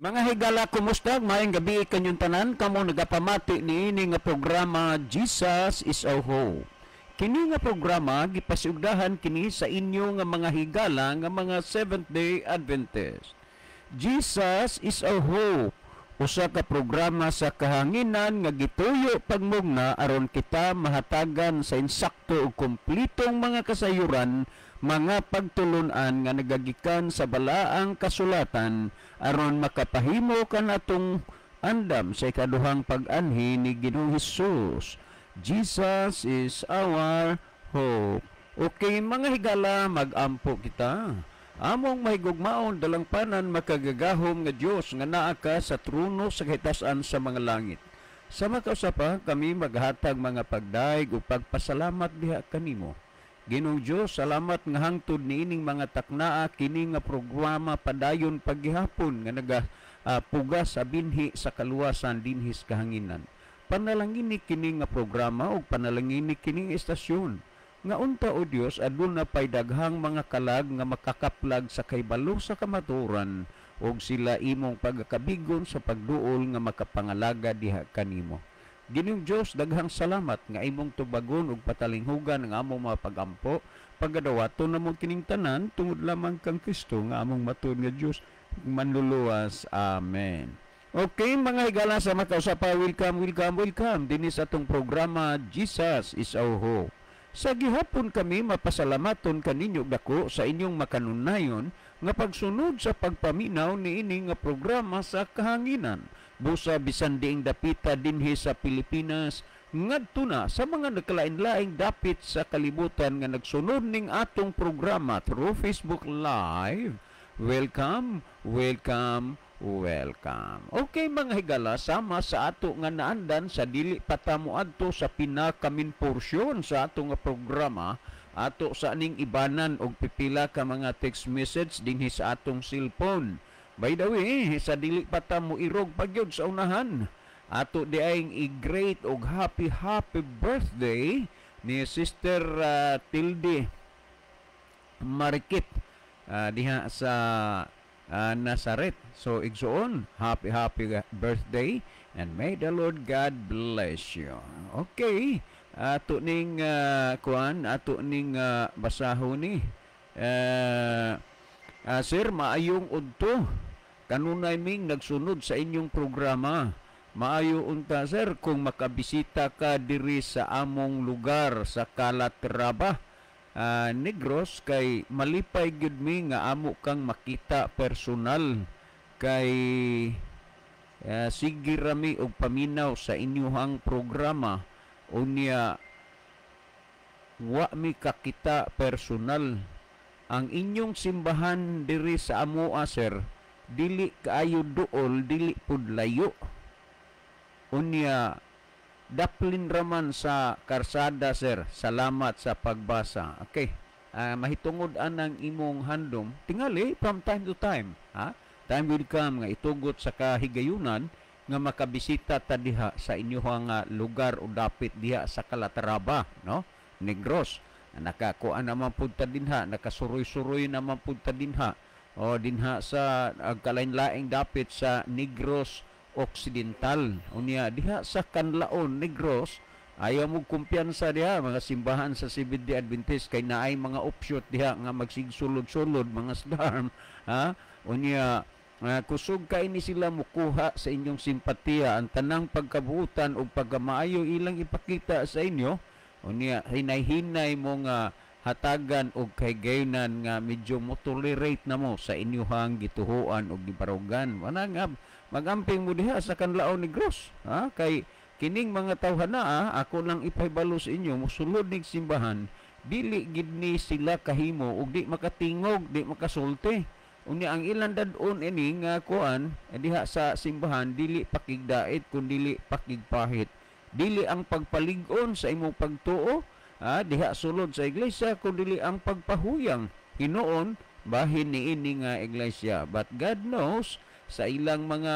Mga higala, kumusta? Maayong gabi kanyong tanan. Kamo nagapamati niini nga programa, Jesus is Our Hope. Kini nga programa gipasiugdahan kini sa inyo nga mga higala nga mga Seventh-day Adventist. Jesus is Our Hope. Usa ka programa sa kahanginan nga gituyo pagmugna aron kita mahatagan sa insakto ug kumplitong mga kasayuran, mga pagtulunan nga nagagikan sa balaang kasulatan aron makapahimo kanatong andam sa ikaduhang pag-anhi ni Ginoong Hesus. Jesus is our hope. Okay, mga higala, mag-ampo kita. Among mahigugmaon, dalangpanan, makagagahom nga Dios nga naa ka sa trono sa kahitasan sa mga langit. Sa makausapa kami maghatag mga pagdaig ug pagpasalamat diha kanimo. Ginoong Dios, salamat nga hangtod niining mga taknaa kini nga programa padayon paggihapon nga naga pugas sa binhi sa kaluwasan dinhi sa kahanginan. Panalangini kini nga programa ug panalangini kini nga estasyon nga unta, o Dios, aduna pay daghang mga kalag nga makakaplag sa kahibalo sa kamatuoran ug sila imong pagakabigon sa pagduol nga makapangalaga diha kanimo. Ginoong Dios, daghang salamat nga imong tubagon ug patalinghugan ang among mga pagampo. Pagadawaton namo kining tanan tungod lamang kang Kristo nga among matuod nga Dios manluluwas. Amen. Okay, mga higala, sa makausapa, welcome, welcome, welcome dinhi sa atong programa, Jesus is Our Hope. Sa gihapon kami mapasalamaton kaninyo dako sa inyong makanunayon nga pagsunod sa pagpaminaw niini nga programa sa kahanginan. Busa bisan diing dapita dinhi sa Pilipinas ngadto na sa mga nagkalain-laing dapit sa kalibutan nga nagsunod ning atong programa through Facebook Live. Welcome, welcome, welcome. Okay, mga higala, sama sa ato nga naandan sa dili pa ta moadto sa pinaka-main porsyon sa ato nga programa, ato sa aning ibanan og pipila ka mga text message dinhi sa atong cellphone. By the way, sa dili pa ta mo irog pagyud sa unahan, ato di ayng i-greet og happy happy birthday ni Sister Tilde Marikit diha sa Nazareth. So igsuon, happy happy birthday and may the Lord God bless you. Okay, ato ning kuan, ato ning basahon ni. Sir, maayong udto. Kanunay ming nagsunod sa inyong programa. Maayo unta, sir, kung makabisita ka diri sa among lugar sa Calatrava, Negros, kay malipay gyud mi nga amo kang makita personal kay sige rami og paminaw sa inyuhang programa, unya wa mi kakita personal. Ang inyong simbahan diri sa amoa, sir, dili kaayo duol, dili pud layo, unya daplin raman sa karsada, sir. Salamat sa pagbasa. Okay, mahitungod anang imong handom, tingali from time to time, ha, time will come nga itugot sa kahigayunan nga makabisita ta diha sa inyong lugar o dapit diha sa Calatrava, no, Negros. Nakakuan naman pud ta dinha, nakasuroy-suroy naman pud ta dinha o dinha sa kalain-laing dapit sa Negros Occidental, unya diha sa Canlaon, Negros. Ayaw mo kumpiyansa diha mga simbahan sa Seventh-day Adventist kay naay mga offshoot diha nga magsigsulod-sulod mga sdarm, ha. Unya kusog kay ni sila mukuha sa inyong simpatiya. Ang tanang pagkabuutan o pagkamaayo ilang ipakita sa inyo, unya hinay-hinay mo nga hatagan og kahigayunan nga medyo mo tolerate na mo sa inyuhang gituhuan og gibarugan. Wala nga magamping mo diha sa Canlaon, Negros, ha, kay kining mga tawhana, ako lang ipahibalo sa inyo, mosulod ning simbahan, dili gid ni sila kahimo og di makatingog, di makasulti. Unya ang ilang dad-on ini nga kuan diha sa simbahan, dili pakigdait kun dili pakigpahit. Dili ang pagpalig-on sa imong pagtuo, diha sulod sa iglesia, kun dili ang pagpahuyang hinuon bahin niini nga iglesia. But God knows sa ilang mga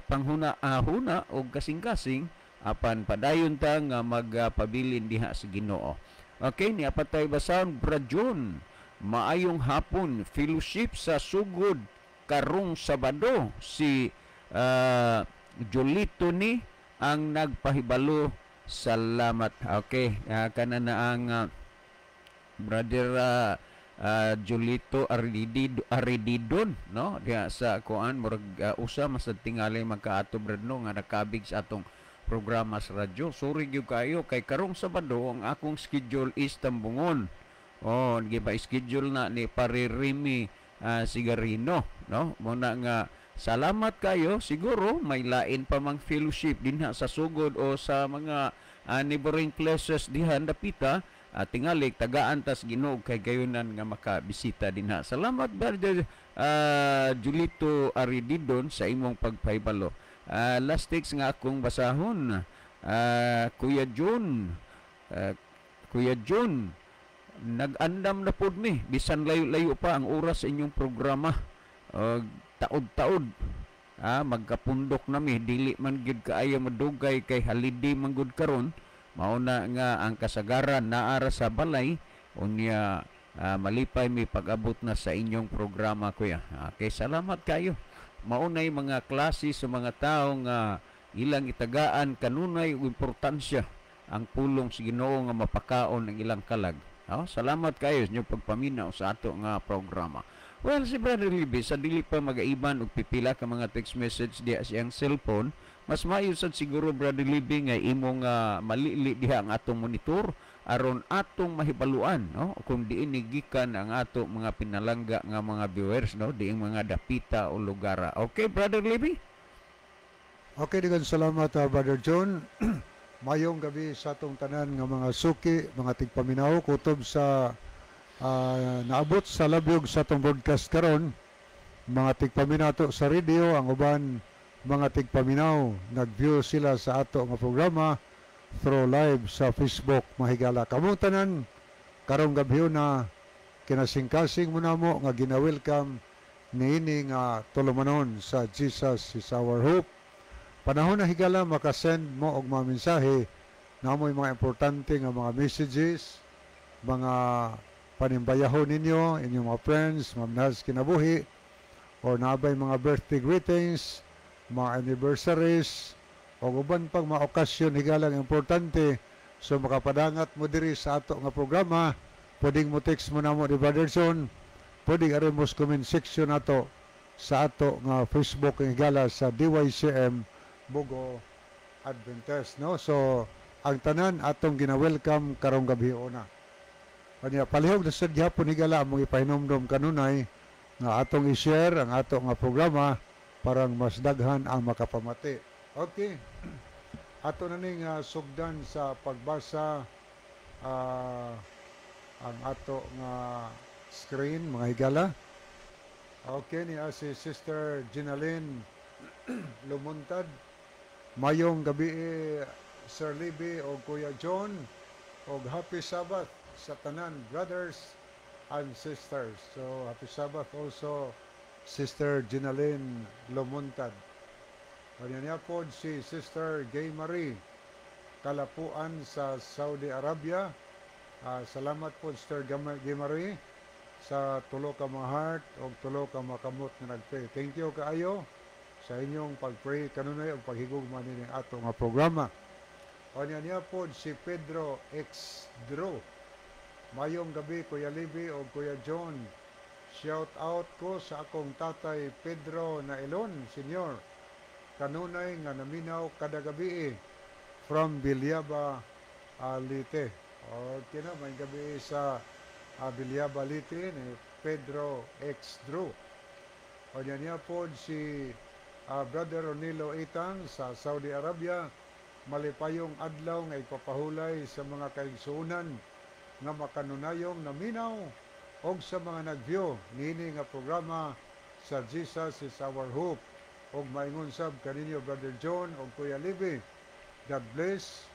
panghuna huna og kasing-kasing, apan padayon ta nga magpabilin diha sa Ginoo. Okay, ni apatay basahon. Brad John, maayong hapon, fellowship sa sugod karong Sabado si Julito ni ang nagpahibalo, salamat. Okay, kana na ang brother Julito Arididon, no, diha sa kuan, murag usa masad tingali magkaato, brad, no, nga nakabig sa atong programa sa radyo. Sorry gyud kayo kay karong Sabado ang akong schedule is Tambungon. Oh, gipa schedule na ni Pare Remy Sigarino, no. Muna nga salamat kayo. Siguro may lain pa mang fellowship dinha sa sugod o sa mga neighboring places diha dapita. Tingali tagaan tas Ginoo kay gayunan nga makabisita dinha. Salamat, Brother Julito Arididon, sa imong pagpahibalo. Last text nga akong basahon, Kuya Jun, Kuya Jun, nag-andam na pod mi bisan layo-layo pa ang oras sa inyong programa. Taod-taod magkapundok nami, dili man gyud kaayo madugay kay holiday man gud karon. Mao na nga ang kasagaran naara sa balay. Unya malipay mi pag-abot na sa inyong programa, kuya. Okay, salamat kayo. Maunay mga klase sa mga tao nga ilang itagaan kanunay og importansya ang pulong sa Ginoo nga mapakaon ang ilang kalag. Oh, salamat kayo sa inyong pagpaminaw sa ato nga programa. Well, si Brother Libby, sa dili pa magaiban og pipila ka mga text message diha siyang cellphone, mas maayo sad siguro, Brother Libby, nga imong malili diha ang atong monitor aron atong mahibaluan, no, kung diin gikan ang ato mga pinalangga nga mga viewers, no, diing mga dapita o lugara. Okay, Brother Libby? Okay, daghang salamat, Brother John. Mayong gabi sa atong tanan nga mga suki, mga tigpaminaw, kutob sa naabot sa labyog sa atong broadcast karon, mga tigpaminaw to sa radio, ang uban mga tigpaminaw nag-view sila sa ato nga programa through live sa Facebook, mahigala. Kamong tanan karong gabi na kinasingkasing mo namo nga gina-welcome niini nga tulumanon sa Jesus Is Our Hope. Panahon na, higala, makasend mo og mga mensahe namoy mga importante nga mga messages, mga panimbayahon ninyo, inyong mga friends, mga minahal sa kinabuhi, or nabay mga birthday greetings, mga anniversaries, o uban pang mga okasyon, higalang importante. So makapadangat mo diri sa ato nga programa, pwedeng mo text mo namo ni Brother John, pwedeng ari mo sa comment section nato sa ato nga Facebook, higala, sa DYCM Bogo Adventist, no. So ang tanan atong gina-welcome karong gabi una. Kanya palihog na sad gihapon, higala, among ipahinomdom kanunay nga atong i-share ang ato nga programa parang mas daghan ang makapamati. Okay. Ato na ning sugdan sa pagbasa ang ato nga screen, mga higala. Okay, niya si Sister Ginalyn Lumuntad. Mayong gabi, Sir Libby o Kuya John, og happy Sabbath sa tanan brothers and sisters. So happy Sabbath also, Sister Ginalyn Lumuntad. Kanya niya po si Sister Gay Marie Kalapuan sa Saudi Arabia. Salamat po, Sister Gay Marie, sa tulo ka mga heart o tulo ka mga kamot nga nagpray. Thank you kaayo sa inyong pag-pray kanunay o paghigugma nining ato nga programa. Kanya niya po si Pedro X. Drew. Mayong gabi, Kuya Libby o Kuya John. Shout out ko sa akong tatay Pedro Nailon, Senior. Kanunay nga naminaw kada gabi from Villaba, Leyte. Okay na, may gabi sa Villaba, Leyte ni Pedro X. Drew. O niya po si Brother Ronilo Itang sa Saudi Arabia. Malipayong adlaw nga ipapahulay sa mga kaigsuonan nga makanunayong naminaw og sa mga nag-view niini nga programa sa Jesus Is Our Hope, og maingon sab kaninyo, Brother John og Kuya Libby. God bless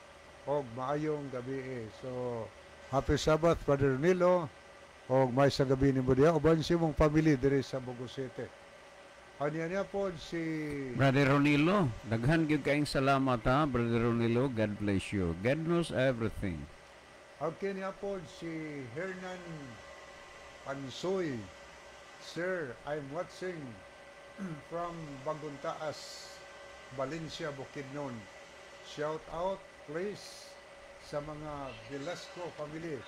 og maayong gabi. So happy Sabbath, Brother Nilo, og may sa gabi nimo diha uban sa imong family diri sa Bogo City. Anya niya po si Brother Ronilo, daghan gyud kaayong salamat ha, Brother Ronilo. God bless you. God knows everything. Okay, niya po si Hernan Pansoy. Sir, I'm watching From Bagontaas, Valencia, Bukidnon. Shout out please sa mga Velasco family.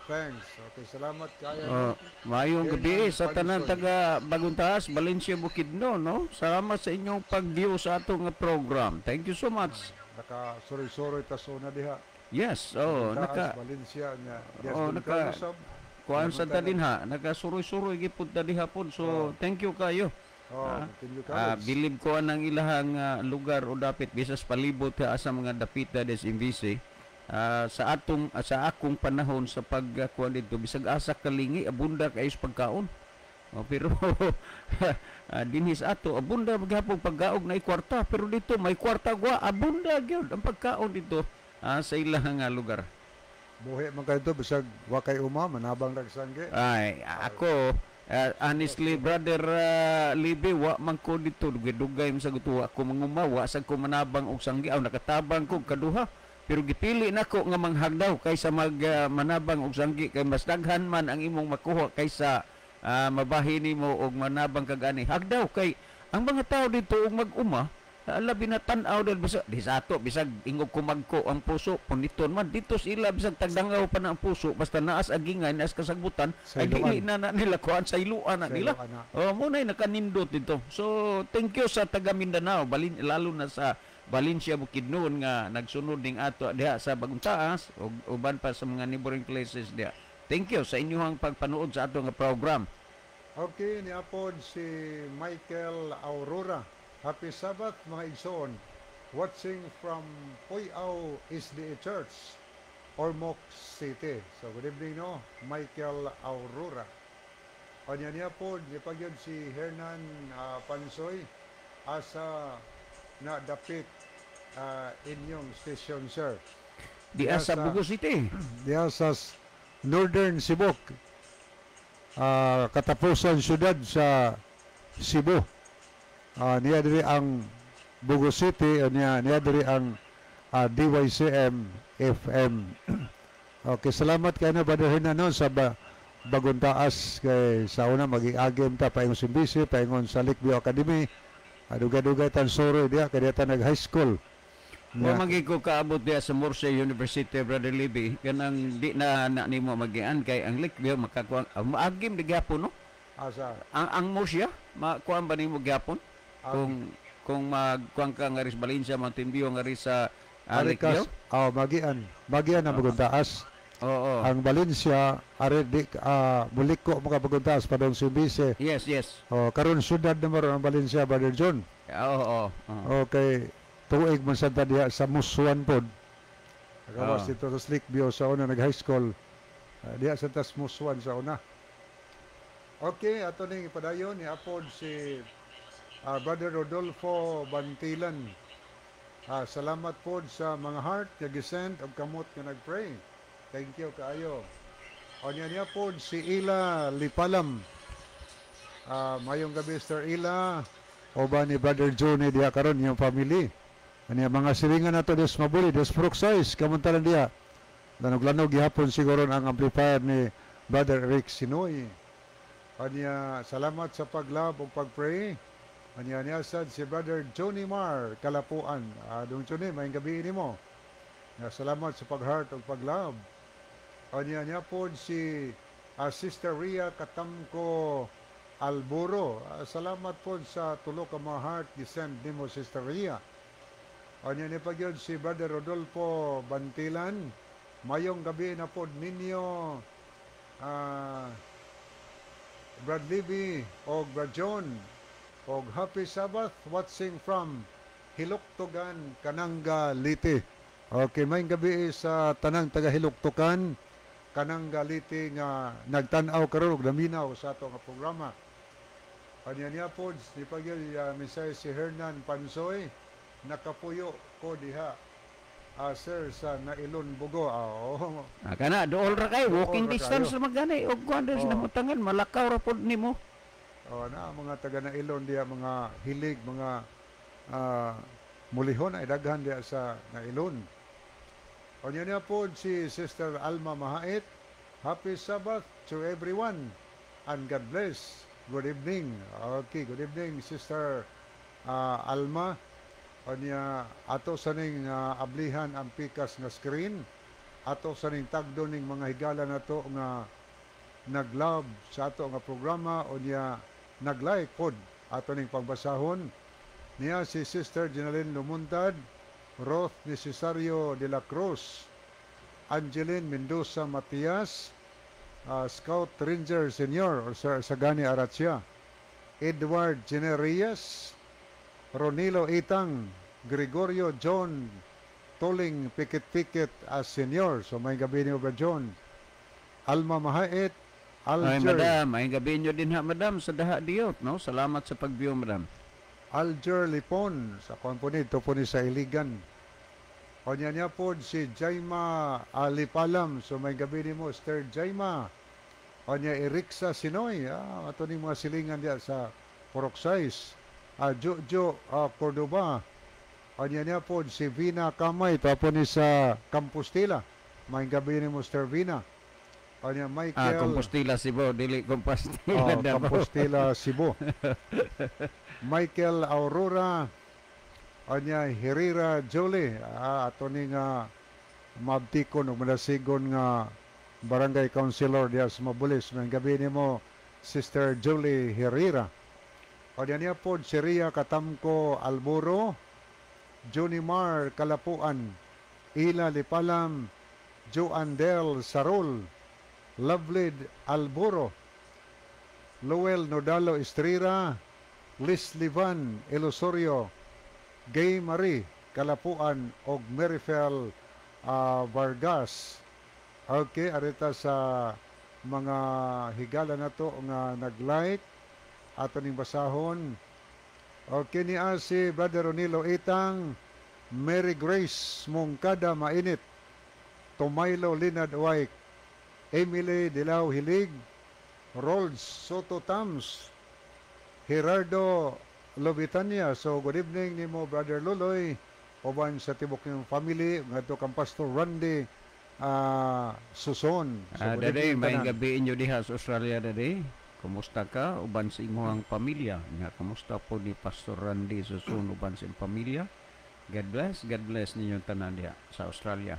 Thanks. Okay, salamat kayo. Oh, maayong gabi Hernan sa tanan Pansoy. Taga Bagontaas, Valencia, Bukidnon, no? Salamat sa inyong pag-view sa atong nga program. Thank you so much. Naka suroy-suroy tas una diha. Yes, oh, Bagontaas, naka Valencia nya. Dias Oh, Don Carlos sab. kuan sa Napunta ta dinha, naka suroy-suroy gipud ta diha pod. So, thank you kayo. Oh, continue Ah, college. bilib ko anang ilahang lugar o dapit bisas palibot ha sa mga dapita des MVC. Sa akong panahon sa pagkuan dito, bisag asa kalingi, abunda kayo sa pagkaon. Oh, pero dinhi sa ato abunda maghapon pagkaon na kwarta, pero dito may kwarta gwa, abunda gyud ang pagkaon dito sa ilahang lugar. Buhi man kayo to, bisag wa kay uma, manabang ragsangge. Ay, ako, honestly, brother Libe, wa man ko dito dugay-dugay man sa gusto ako manguma, wa sa ko manabang og sanggi. Aw, nakatabang ko kaduha. Pero gipili nako nga manghagdaw kaysa mag manabang og sanggi kay mas daghan man ang imong makuha kaysa mabahin nimo og manabang kag ani. Hagdaw kay ang mga tao dito og mag-uma, labi na tan-aw dahil bisag di sa ato, bisag ingog kumagko ang puso, puniton man dito sila, bisag tagdangaw pa na ang puso, basta naas agingay, naas kasagbutan, Sa ay iluan. dili na na nila kuan, sa iluan na Sa nila. iluan na. Oh, mo na nakanindot dito. So thank you sa taga Mindanao, lalo na sa Valencia, Bukidnon nga nagsunod ning ato diha sa Bagontaas ug uban pa sa mga neighboring places diha. Thank you sa inyong pagpanood sa ato nga program. Okay, niapod si Michael Aurora. Happy Sabbath, mga igsoon. Watching from Puyao SDA Church, Ormoc City. So good evening, no, Michael Aurora. Kanya niya po, nipagyod si Hernan Pansoy, asa na dapit inyong station, sir? Diha sa Diha Bogo City. Diha sa Northern Cebu. Katapusan syudad sa Cebu. Niya diri ang Bogo City, niya niya diri ang DYCM FM. Okay, salamat kay na, Brother Hernan, no, sa Bagontaas kay sa una magiagim ta paingon sa MBC, paingon sa Lakeview Academy. Dugay-dugay tan suroy diha kay diha ta nag high school. Wa man gyud ko kaabot diha sa Murcia University, Brother Libby, kanang di na na nimo magian kay ang Lakeview makakuan maagim di gyapon, no? Asa? Ang Murcia, makuan ba nimo gyapon? Kung magkuan ka nga ris Valencia, Mountain View nga ris sa Arikas, Lakeview? oh, magian. Magian ang Bagontaas. Oo. Ang Valencia, ari di muliko mo ka Bagontaas padong CBC. Yes. Oh, karon syudad na maron ang Valencia, Brother John. Oo. Okay, tuig man sad ta diha sa Musuan pod. Nagawas dito sa Lakeview sa una nag high school. Diha sa tas Musuan sa una. Okay, ato ning ipadayon ni apod si Brother Rodolfo Bantilan. Salamat pod sa mga heart nga gisend og kamot nga nagpray. Thank you kaayo. O niya niya pod si Ila Lipalam. Mayong gabi, Sir Ila. Uban ni Brother Johnny diha karon yung family. Anya mga siringan nato des Mabuli, des Brooksize, kamuntalan diha. Lanog-lanog gihapon siguro ang amplifier ni Brother Rick Sinoy. Anya salamat sa pag-love ug pag-pray. Anya niya sad si Brother Johnny Mar Kalapuan. Dong Johnny, maayong gabi nimo. Ya, salamat sa pag-heart ug pag-love. Anya niya pod si Sister Ria Katamko Alburo. Salamat pod sa tulo ka mga heart gisend nimo, Sister Ria. Anya ni pagyud si Brother Rodolfo Bantilan. Mayong gabi na pod ninyo, Brad Libby og Brad John og Happy Sabbath, watching from Hiluktugan, Kananga, Leyte. Okay, maayong gabi sa tanang taga Hiluktugan, Kananga, Leyte nga nagtan-aw karon og naminaw sa ato nga programa. Anya niya pod ni pagyud mensahe si Hernan Pansoy, nakapuyo ko diha, sir, sa Nailon Bogo. Oo. Kana dool ra kay walking Dool ra distance kayo. ra magani og kuan sa namutangan, malakaw ra pod nimo. Oh, na mga taga Nailon diha, mga hilig, mga mulihon ay daghan diha sa Nailon. O niya niya po si Sister Alma Mahait. Happy Sabbath to everyone and God bless. Good evening. Okay, good evening, Sister Alma. Unya ato sa ning ablihan ang pikas nga screen. Ato sa ning tagdo ning mga higala nato nga nag-love sa ato nga programa, unya nag-like pod ato ning pagbasahon. Niya si Sister Jenaline Lumuntad, Roth Necesario de la Cruz, Angeline Mendoza Matias, Scout Ranger Senior or Sir Sagani Aracia, Edward Generillas, Ronilo Itang, Gregorio John Toling Pikit Pikit as Senior. So maayong gabii niyo, Brad John. Alma Mahait, Ay, Alger, madam, maayong gabii nyo din ha, madam, sa Daha Diyot, no? Salamat sa pag-view, madam. Alger Lipon, sa kuan po ni, ito po ni sa Iligan. Unya niya po si Jaima Alipalam. So maayong gabii nimo, Sir Jaima. Unya Eriksa Sinoy. Ato ni mga silingan diya sa Purok 6. Jojo Cordoba. Unya niya po si Vina Kamay. Ito po ni sa Compostela. Maayong gabii nimo, Sir Vina. Unya Michael. Compostela Cebu, dili Compostela Oh, Davao. Compostela, Cebu. Michael Aurora, unya Herrera Jolie, ato ni nga mabtikon ug madasigon nga barangay councilor diya sa Mabulis. Maayong gabii nimo, Sister Julie Herrera. Unya niya po si Ria Katamko Alburo, Junimar Kalapuan, Ila Lipalam, Joandel Sarol, Lovely Alburo, Lowell Nodalo Estrera, Liz Livan Elosorio, Gay Marie Kalapuan og Merifel Vargas. Okay, arita sa mga higala nato nga nag-like ato ning basahon. Okay, ni si Brother Ronilo Itang, Mary Grace Mungkada Mainit, Tomaylo Linad White, Emily Dilaw Hilig, Rolls Soto Tams, Gerardo Lobitania. So good evening nimo, Brother Luloy, uban sa tibok niyong family ngadto kang Pastor Randy Suson. So good Dade, evening may tanan. gabi inyo diha sa Australia, dade. Kumusta ka uban sa imong pamilya? Nga kumusta po ni Pastor Randy Suson uban sa imong pamilya? God bless, God bless ninyong tanan diha sa Australia.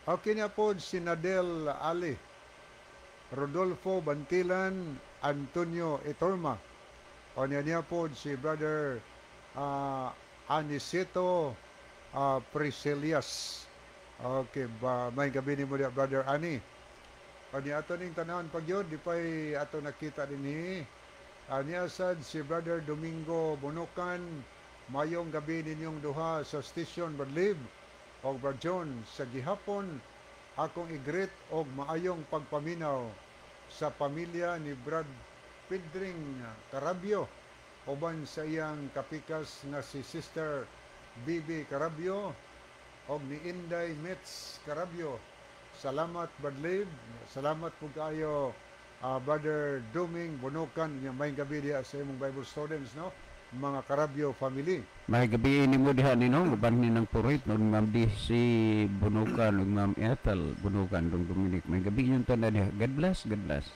Okay niya po si Nadel Ali, Rodolfo Bantilan, Antonio Etorma. O niya niya po si Brother Aniceto Priscilias. Okay, ba, maayong gabii nimo diya, Brother Ani. O niya ato ning tanawon pagyod, di pa'y ato nakita din. Niya sad si Brother Domingo Bonokan, mayong gabi ninyong duha sa station, Brad Liv og Brad John. Sa gihapon akong i-greet og maayong pagpaminaw sa pamilya ni Brad Pedring Carabio uban sa iyang kapikas nga si Sister Bibi Carabio og ni Inday Metz Carabio. Salamat, Brad Liv. Salamat po kayo, Brother Duming Bonokan. Maayong gabii diya sa imong Bible students, no? Mga Carabio family. May gabi nimo diha nino uban ni ng purit no Ma'am DC Bunukan ug Ma'am Ethel Bunukan dong Dominic. Maayong gabii inyong tanan diha. God bless, God bless.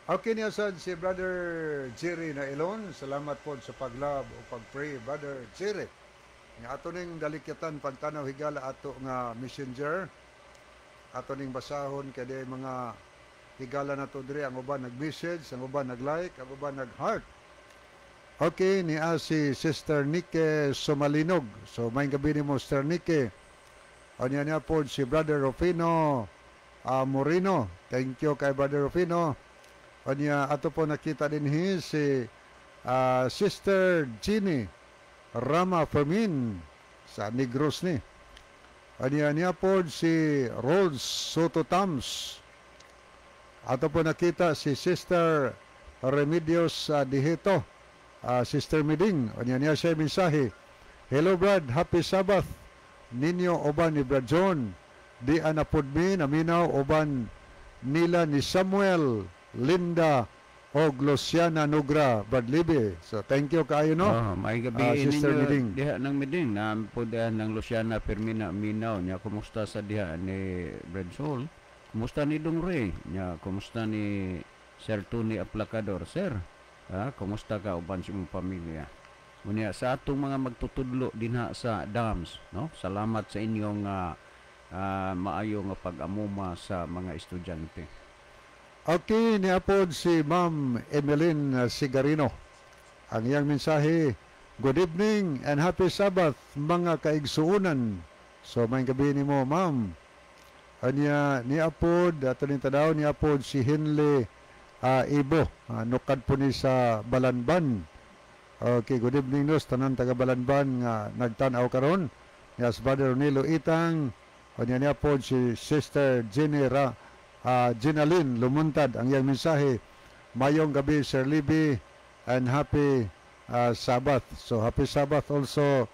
Okay niya sad si Brother Jerry na Elon. Salamat po sa pag-love o pag-pray, Brother Jerry. Nga ato ning dalikyatan pagtanaw, higala, ato nga messenger. Ato ning basahon kay di mga higala na to diri, ang uban nag-message, ang uban nag-like, ang uban nag-heart. Okay, ni si Sister Nike Sumalinog. So maayong gabii nimo, Sister Nike. Unya niya po si Brother Rufino Moreno. Thank you kay Brother Rufino. Unya ato po nakita din si Sister Jeannie Rama Fermin sa Negros ni. Unya niya po si Rolls Soto Tams. Ato po nakita si Sister Remedios Dihito. Sister Miding. Unya niya siya mensahe. "Hello Brad, happy Sabbath ninyo uban ni Brad John. Di anapod mi naminaw uban nila ni Samuel, Linda og Luciana Nugra, Brad Libby." So thank you kaayo, no? Oh, maayong gabii Sister ninyo Miding. diha ng Miding na po diha ng Luciana Fermina Minaw nya. Kumusta sa diha ni Brad Sol? Kumusta ni Dong Ray? Nya kumusta ni Sir Tony Aplacador. Sir, kumusta ka uban sa imong pamilya? Unya sa atong mga magtutudlo dinha sa DAMS, no? Salamat sa inyong maayo nga pag-amuma sa mga estudyante. Okay, niapod si Ma'am Emeline Sigarino. Ang iyang mensahe, "Good evening and happy Sabbath, mga kaigsuunan." So may gabi nimo, Ma'am. Anya niapod ato ning tanaw, niapod si Henley Ibo, nukad po ni sa Balanban. Okay, good evening nos tanan taga Balanban nga nagtan-aw karon. Yes, Brother Nilo Itang, unya niapod si Sister Jenny Ra, Ginalyn Lumuntad. Ang iyang mensahe, "Mayong gabi, Sir Libby, and happy Sabbath." So happy Sabbath also,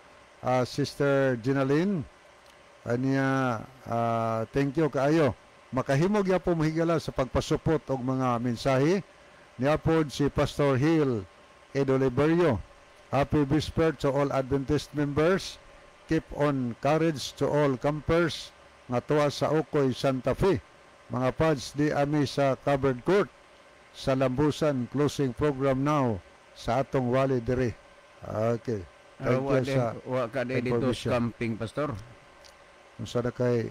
Sister Ginalyn. Anya thank you kaayo. Makahimog po mahigala sa pagpasupot og mga mensahe. Niapod si Pastor Hill Edoliberio. "Happy Vesper to all Adventist members. Keep on courage to all campers nga tuwa sa Okoy, Santa Fe. Mga pads, di ami sa covered court sa Lambusan, closing program now sa atong wali diri." Okay. Thank wa you sa wa ka dito information. Camping, Pastor. Unsa na kay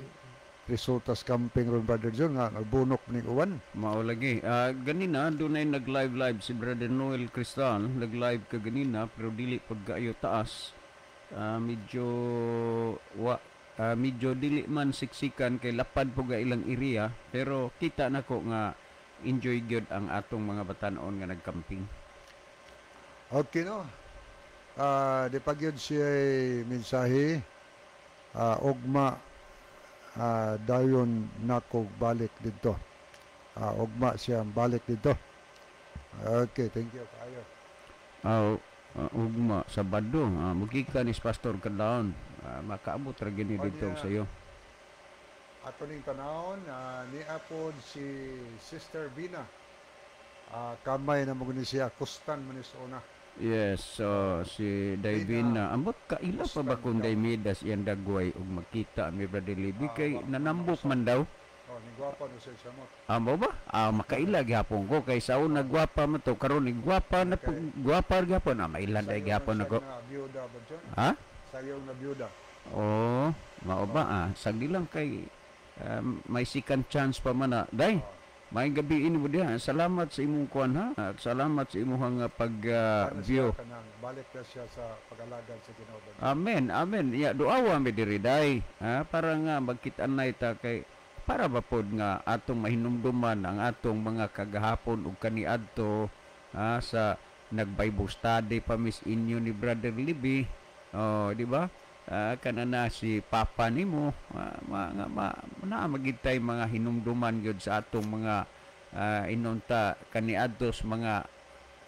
resultas camping ron, Brother John, nga nagbunok ning uwan? Mao lagi. Ganina dunay nag-live live si Brother Noel Cristal, nag-live ka ganina pero dili pud kaayo taas. Medyo wa medyo dili man siksikan kay lapad po ga ilang area, pero kita nako nga enjoy gyud ang atong mga batan-on nga nagcamping. Okay, no. Di pa gyud siya mensahe, ugma dayon nako balik dito. Ugma siya balik dito. Okay, thank you kaayo. Aw, ugma Sabado, mugikan ni Pastor Kadlaon. Makaabot ra gyud ni dito Unya, sa iyo. Ato ning tanawon, niapod si Sister Bina. Kamay na mo ni siya, kustan man ni sa una. Yes, so si Davina, ambot kaila pa ba kung Kustan ka. Daymidas iyang dagway ug makita mi Brother Libby kay nanambok man daw. Oh, ni gwapa no siya samot. Amo ba? Makaila gyapon ko kay sa una gwapa man to, karon ni gwapa na po, gwapa gyapon. Mailan day Sayo gyapon na ako. siya na biyuda ba dyan? Ha? Sayo na biyuda. Oo, mao ba ah? Sagdi lang kay may second chance pa man na. Day, may gabi ini mo diha. Salamat sa imong kuan ha. At salamat sa imong pag Ano view. siya kanang balik na siya sa pag-alagad sa Ginoo ba? Amen, amen. Ya duawa mi diri, day. Ha, para nga magkit-anay ta kay para ba pod nga atong mahinumduman ang atong mga kagahapon ug kaniadto ha, sa nag-Bible study pa mis inyo ni Brother Libby. Oh, di ba? Kana na si Papa nimo, mga ma, naa magid tay mga hinumduman gyud sa atong mga inunta kaniadto sa mga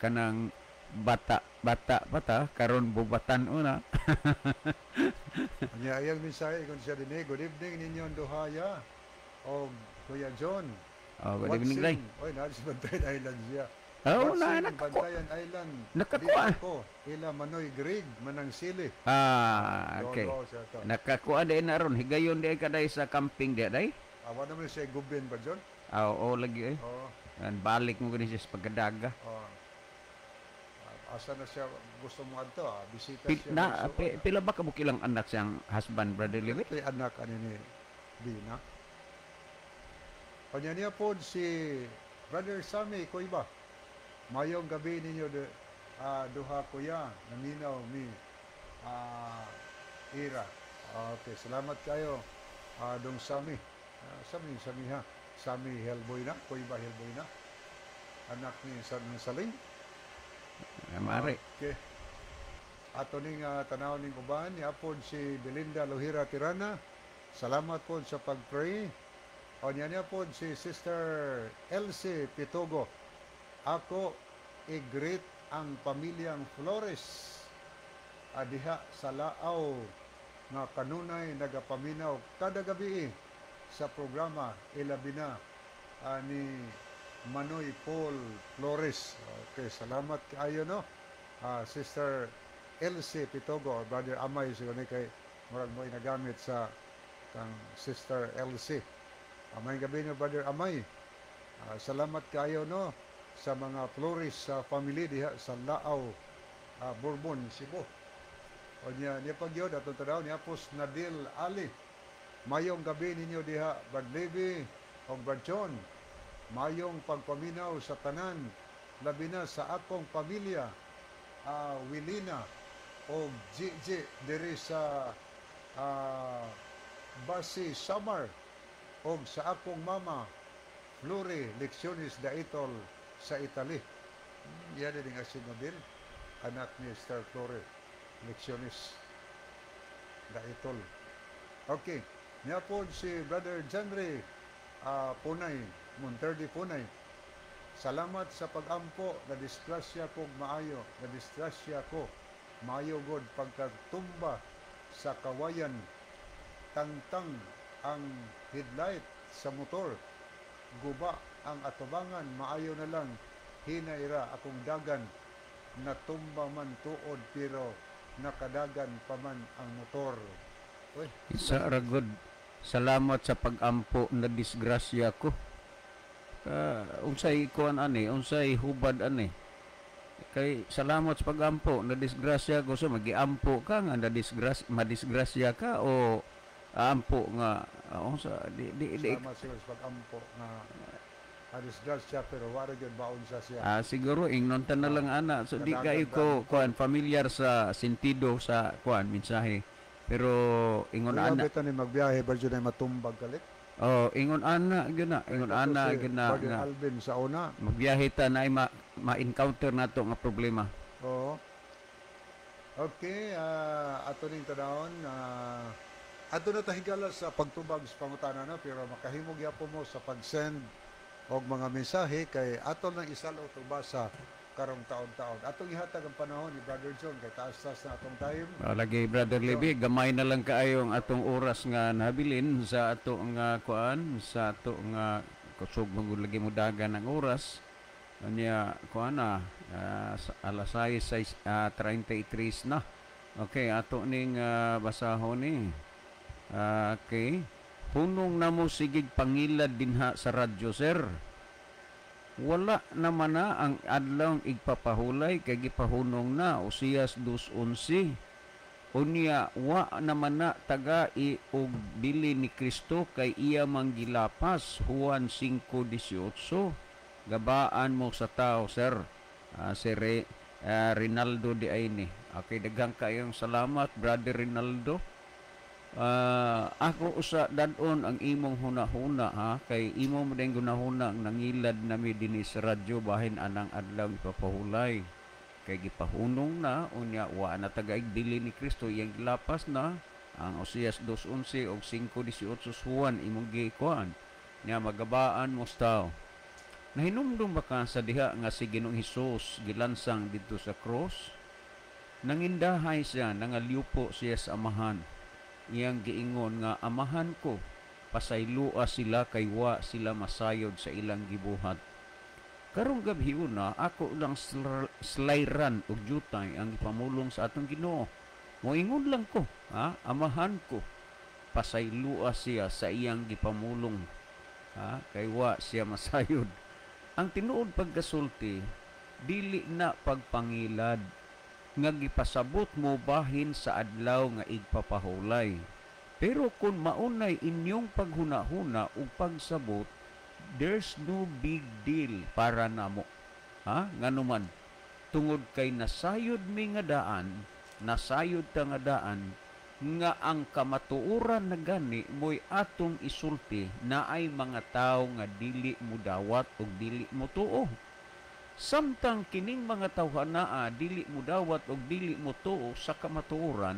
kanang bata bata bata karon bubatan una. Anya ayang mensahe kung siya dinhi, "Good evening ninyong duhaya o Kuya John." Oh, good evening, Day. Oy, naa sa Bantayan Island siya. Oh, "Watching na nakaku Bantayan Island. Nakakuha. Di ako, ila Manoy Greg, manang sili." Okay. Doon siya to. Nakakuha day na ron. Higayon day ka day sa camping day day. Awa naman siya gubin ba, John? Oo, lagi eh. Oo. An balik mo gani siya sa pagkadaga. Oo. Asa na siya gusto mo adto? Bisita siya. Na, magsuot. pila ba kabuk ilang anak siyang husband, Brother Levi? Ito'y anak ani ni Bina. Kanya niya po si Brother Sammy Koyba. "Mayong gabi ninyo duha kuya, naminaw mi ira." Okay, salamat kayo dong Sammy. Sammy, Sammy ha. Sammy Hellboy na, Koyba Hellboy na. Anak ni ng Saling. Mare. Okay. Ato ning tanaw ning uban, niapod si Belinda Lohira Tirana. Salamat po sa pag-pray. O niya niya po si Sister Elsie Pitogo. "Ako i-greet ang pamilyang Flores adiha sa Laaw nga kanunay nagapaminaw kada gabi sa programa, ilabi na ni Manoy Paul Flores." Okay, salamat kaayo no. Sister Elsie Pitogo or Brother Amay siguro ni kay murag mo inagamit sa kang Sister Elsie. Amay gabi no, Brother Amay. Salamat kaayo no. Sa mga Flores sa family diha sa Laaw, Bourbon, Cebu. O niya, niya pagyod atong tanaw niya pos Nadil Ali. Mayong gabi ninyo diha, Brad Levy o Brad John. Mayong pagpaminaw sa tanan, labi na sa akong pamilya, Wilina o GG diri sa Basi Samar og sa akong mama Flore Lecciones Daitol sa Italy. Yan din nga si Nabil, anak ni Star Flore Lecciones Daitol. Okay, niya po si Brother Janre Punay, Monterde Punay. Salamat sa pag-ampo, nadisgrasya ko maayo, nadisgrasya ko maayo god pagkatumba sa kawayan, tangtang ang headlight sa motor, guba ang atubangan, maayo na lang hinayra akong dagan, natumba man tuod pero nakadagan pa man ang motor. Uy, Isa ra gud. Salamat sa pag-ampo, na disgrasya ko. Unsay kuan ani, unsay hubad ani? Kay salamat sa pag-ampo, na disgrasya ko, so magiampo ka nga na disgrasya, madisgrasya ka o ampo nga unsa di, di. Salamat siguro sa pag-ampo nga nadisgrasya pero wala gyud baon sa siya. Ah, siguro ingnon ta na lang ana. So di Kadagan kayo ba ko ang kuan familiar sa sentido sa kuan mensahe. Pero ingon Kuya ana. bitaw ni magbiyahe ba ay matumbag kalit? Oh, ingon ana gyud na, ingon Kato ana si gyud na Brother nga Alvin sa una. Magbiyahe ta na ma-encounter nato nga problema. Oo. Okay, ato ning tanawon, ato na ta, higala, sa pagtubag sa pangutana na, pero makahimo gyapon mo sa pag-send og mga mensahe kay ato nang isalo basa karong taon-taon. Atong ihatag ang panahon ni Brother John kay taas-taas na atong time. Ah, lagi, Brother Libby, gamay na lang kaayo ang atong oras nga nabilin sa ato nga kuan, sa ato nga kusog man gud lagi mo dagan ang oras. Anya kuan na sa alas 6, 33 na. Okay, ato ning basahon ni. Ah, okay. Hunong na mo sigig pangilad dinha sa radyo, sir. Wala naman na ang adlaw igpapahulay kay gipahunong na Osias 2:11. Unya wa naman na taga i og bili ni Kristo kay iya mang gilapas, Juan 5:18. Gabaan mo sa tao, sir. Si Rinaldo di ay ni. Okay, daghang kayong salamat, Brother Rinaldo. Ako usa dadon ang imong hunahuna ha, kay imo mo din gunahuna ang nangilad nami dinhi sa radyo bahin anang adlaw ipapahulay kay gipahunong na. Unya wa na taga bili ni Kristo, iyang gilapas na ang Osias 2:11 og 5:18 Juan imong gikuan nya. Magabaan mo sa tao. Nahinumdum ba ka sa diha nga si Ginoong Hesus gilansang didto sa cross? Nangindahay siya, nangalyupo siya sa Amahan. Iyang giingon nga, "Amahan ko, pasaylua sila kay wa sila masayod sa ilang gibuhat." Karong gabi una, ako lang slayran og jutay ang gipamulong sa atong Ginoo. Moingon lang ko, ha, "Amahan ko, pasaylua siya sa iyang gipamulong." Ha, kay wa siya masayod. Ang tinuod pagkasulti, dili na pagpangilad nga gipasabot mo bahin sa adlaw nga igpapahulay. Pero kung maunay inyong paghuna-huna ug pagsabot, there's no big deal para namo. Ha? Nganuman, tungod kay nasayod mi nga daan, nasayod ta nga daan, nga ang kamatuoran na gani mo'y atong isulti na ay mga tao nga dili mo dawat ug dili mo tuo. Samtang kining mga tawhanaa dili mo dawat ug dili mo tuo sa kamatuoran,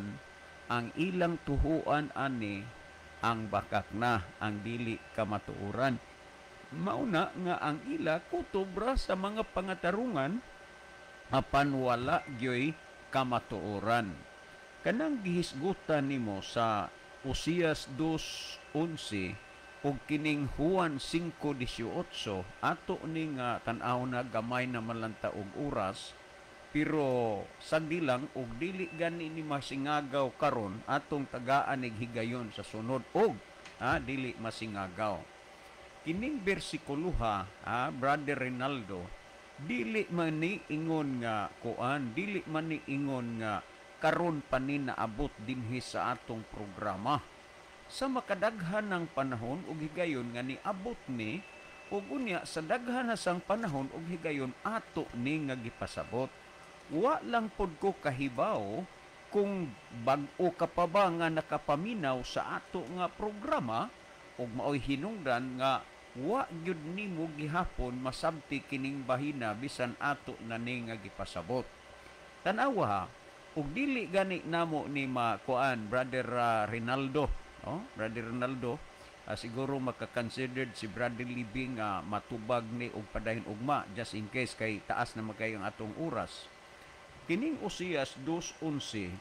ang ilang tuhuan ani ang bakak na ang dili kamatuoran. Mauna nga ang ila kutob ra sa mga pangatarungan apan wala gyoy kamatuoran. Kanang gihisgutan nimo sa Osias 2:11 ug kining Juan 5:18, ato ni nga tan-aw na, gamay na man lang ta og oras, pero sagdi lang og dili gani ni masingagaw karon, atong tagaan ig higayon sa sunod og dili masingagaw. Kining bersikulo ha, Brother Rinaldo, Dili man ni ingon nga kuan, dili man ni ingon nga karon pa ni naabot dinhi sa atong programa. Sa makadaghan ng panahon ug higayon nga niabot ni, ug unya sa daghan na sang panahon ug higayon ato ni nga gipasabot. Wa lang pod ko kahibaw kung bag-o ka pa ba nga nakapaminaw sa ato nga programa ug maoy hinungdan nga wa gyud nimo gihapon masabti kining bahina bisan ato na ni nga gipasabot. Tan-awa ha, ug dili gani namo ni makuan, Brother Rinaldo, no? Brother Rinaldo, siguro makakonsidered si Brother Libby nga matubag ni og padayon ugma, just in case kay taas na magkay ang atong oras. Kining Oseas 2:11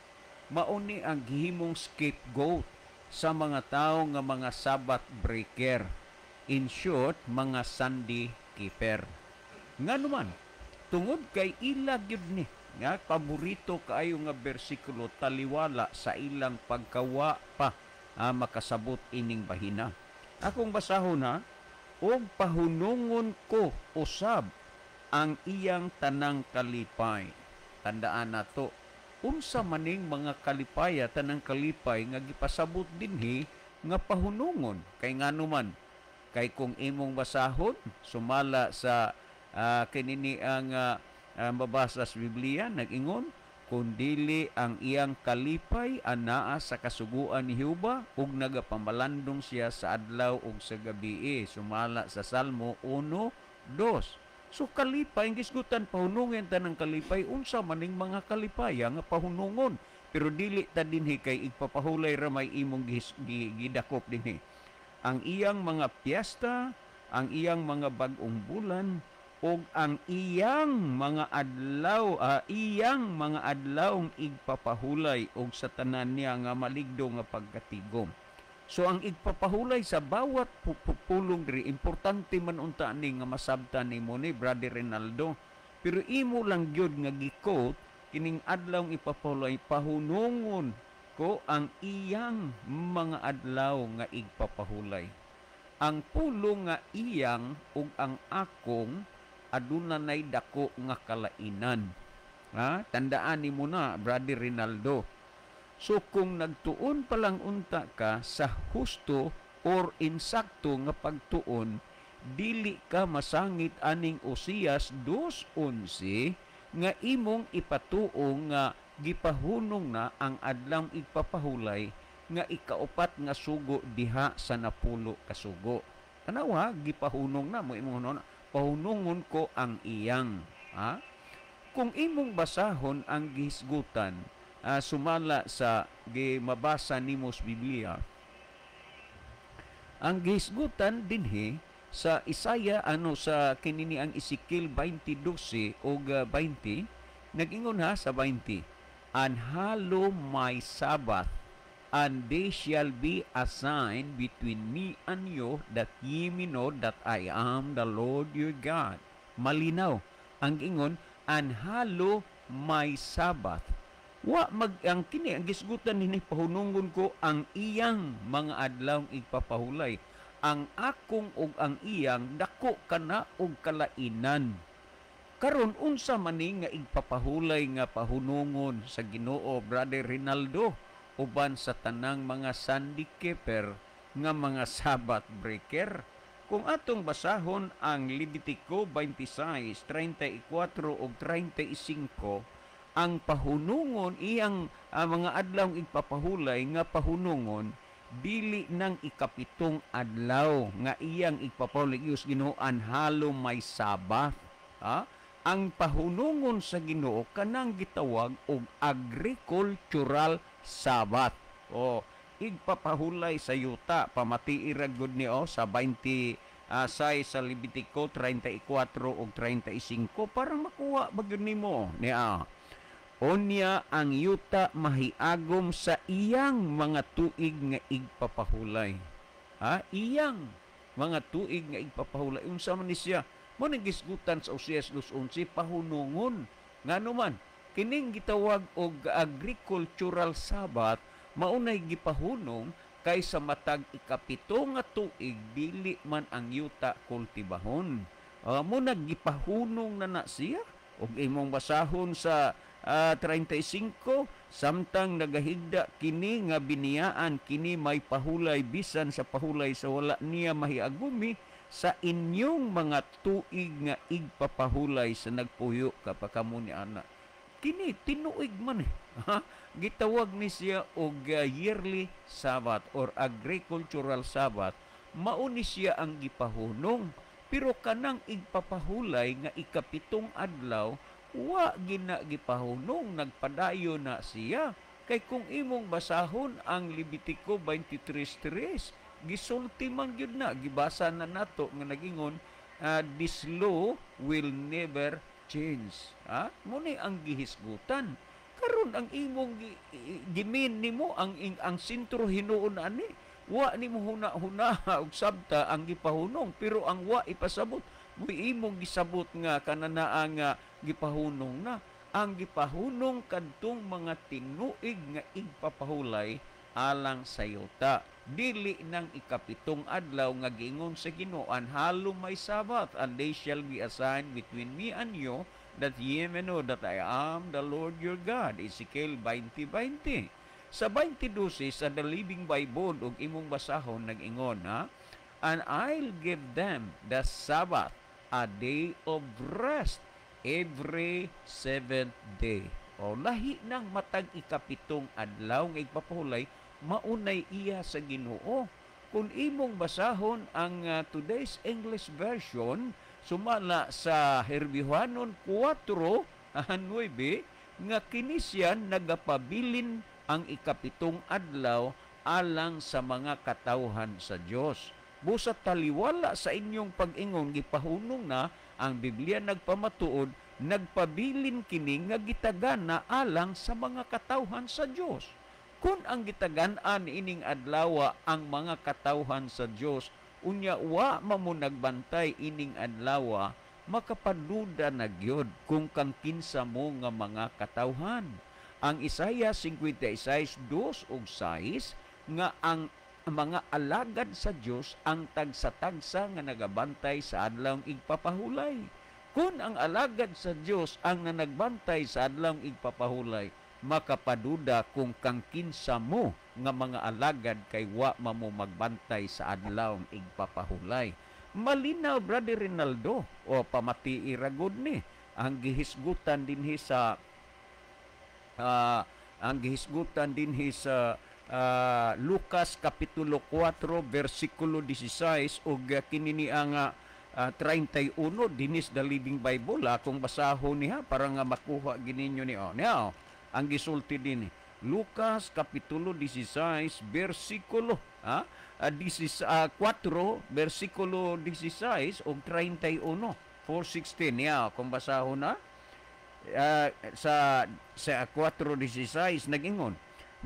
mao ni ang gihimong scapegoat sa mga tawo nga mga Sabbath breaker. In short, mga Sunday keeper. Nga naman, tungod kay ila gyud ni nga paborito kaayo nga bersikulo taliwala sa ilang pagkawa pa makasabot ining bahina. Akong basahon ha, og pahunungon ko usab ang iyang tanang kalipay. Tandaan nato, unsa maning mga kalipaya, tanang kalipay nga gipasabot dinhi nga pahunungon? Kay nganuman, kay kung imong basahon sumala sa kinini ang mabasa sa Biblia, nag-ingon kun dili ang iyang kalipay anaa sa kasuguan ni Jehova ug nagapamalandong siya sa adlaw ug sa gabi, sumala sa Salmo 1:2. So kalipay, ang gisgutan pahunungin ta ng kalipay, unsa maning mga kalipaya nga pahunungon? Pero dili ta dinhi kay igpapahulay ra may imong gidakop dinhi. Ang iyang mga piyesta, ang iyang mga bag-ong bulan, ug ang iyang mga adlaw, iyang mga adlawng igpapahulay og sa tanan niya nga maligdo nga pagkatigom. So ang igpapahulay sa bawat pulong diri, importante man unta ni nga masabtan nimo ni Brother Rinaldo. Pero imo lang gyud nga gi-quote kining adlawng ipapahulay, pahunungon ko ang iyang mga adlaw nga igpapahulay. Ang pulong nga iyang ug ang akong aduna nay dako nga kalainan. Ha? Tandaan nimo na, Brother Rinaldo. So kung nagtuon pa lang unta ka sa husto or insakto nga pagtuon, dili ka masangit aning Oseas 2:11 nga imong ipatuo nga gipahunong na ang adlawng igpapahulay nga ikaupat nga sugo diha sa 10 ka sugo. Tanawa, gipahunong na mo imong hunong, pahunungon ko ang iyang. Ha? Kung imong basahon ang gihisgutan, sumala sa gimabasa nimo sa Biblia, ang gihisgutan dinhi sa Isaiah, ano sa kinini ang Ezekiel 20:12 og 20, nag-ingon ha sa 20, "And hallow my Sabbath, and they shall be a sign between me and you, that ye may know that I am the Lord your God." Malinaw ang ingon, "And hallow my Sabbath." Wa mag ang kini ang gisgutan nini, pahunungon ko ang iyang mga adlaw igpapahulay. Ang akong ug ang iyang dako kana og kalainan. Karon unsa man ni nga igpapahulay nga pahunungon sa Ginoo, Brother Rinaldo, uban sa tanang mga Sunday keeper nga mga Sabbath breaker? Kung atong basahon ang Levitico 26:34 ug 35, ang pahunungon iyang mga adlaw igpapahulay nga pahunungon, dili nang ikapitong adlaw nga iyang igpapahulay Diyos Ginoo, "And hallow my Sabbath." Ha? Ang pahunungon sa Ginoo kanang gitawag og agricultural Sabbath. O igpapahulay sa yuta, pamatii ra gud ni o sa 26 sa Levitico 34 ug 35 para makuha ba gyud nimo niya. Unya ang yuta mahiagom sa iyang mga tuig nga igpapahulay. Ha? Iyang mga tuig nga igpapahulay. Unsa man ni siya? Mo nang gisgutan sa Oseas 2:11 pahunungon. Ngano man kining gitawag og agricultural Sabbath maunay gipahunong kay sa matag ikapito nga tuig dili man ang yuta kultibahon. Mo naggipahunong na na siya. Og imong basahon sa 35, samtang nagahigda kini nga biniyaan, kini may pahulay bisan sa pahulay sa wala niya mahiagumi sa inyong mga tuig nga igpapahulay sa nagpuyo ka pa kamo ni ana. Kini tinuig man eh. Ha? Gitawag ni siya og yearly Sabbath or agricultural Sabbath. Mao ni siya ang gipahunong. Pero kanang igpapahulay nga ikapitong adlaw, wa gina gipahunong, nagpadayon na siya. Kay kung imong basahon ang Levitico 23:3, gisulti man gyud na, gibasa na nato nga nagingon, "This law will never change." Ha? Mo ni ang gihisgutan. Karon ang imong gimin nimo ang sentro hinuon ani. Wa nimo huna-huna og sabta ang gipahunong, pero ang wa ipasabot mo imong gisabot nga kananaa nga gipahunong na. Ang gipahunong kadtong mga tinuig nga igpapahulay alang sa yuta. Dili nang ikapitong adlaw nga giingon sa Ginoo, "And hallow my Sabbath, and they shall be a sign between me and you, that ye may know that I am the Lord your God." Ezekiel 20:20. Sa 20:12 sa The Living Bible, ug imong basahon nag-ingon, ha? "And I'll give them the Sabbath, a day of rest, every seventh day." O lahi nang matag ikapitong adlaw nga igpapahulay, maunay iya sa Ginoo. Kung imong basahon ang Today's English Version, sumala sa Herbihanon 4:9, nga kini siya nagapabilin ang ikapitong adlaw alang sa mga katawhan sa Dios. Busa taliwala sa inyong pag-ingon gipahunong na, ang Biblia nagpamatuod nagpabilin kini nga gitagan na alang sa mga katawhan sa Dios. Kung ang gitagan-an ining adlawa ang mga katawhan sa Dios, unya wa mamo nagbantay ining adlawa, makapaduda na gyud kung kang kinsa mo nga mga katawhan. Ang Isaiah 56:2 ug 6 nga ang mga alagad sa Dios ang tagsa-tagsa nga nagabantay sa adlawng igpapahulay. Kung ang alagad sa Dios ang nanagbantay sa adlawng igpapahulay, makapaduda kung kang kinsa mo nga mga alagad kay wa mamo magbantay sa adlawng igpapahulay. Malinaw, Brother Rinaldo, o pamati iragod ni ang gihisgutan dinhi sa Lucas kapitulo 4 versikulo 16 ug kini ni ang 31 dinis The Living Bible. Akong basahon niya para nga makuha gininyo ni oh. Now, ang gisulti dinhi Lucas kapitulo 16 versikulo 4 versikulo 16 ug 31, 4:16 niya kung basahon na sa 4:16 nagingon,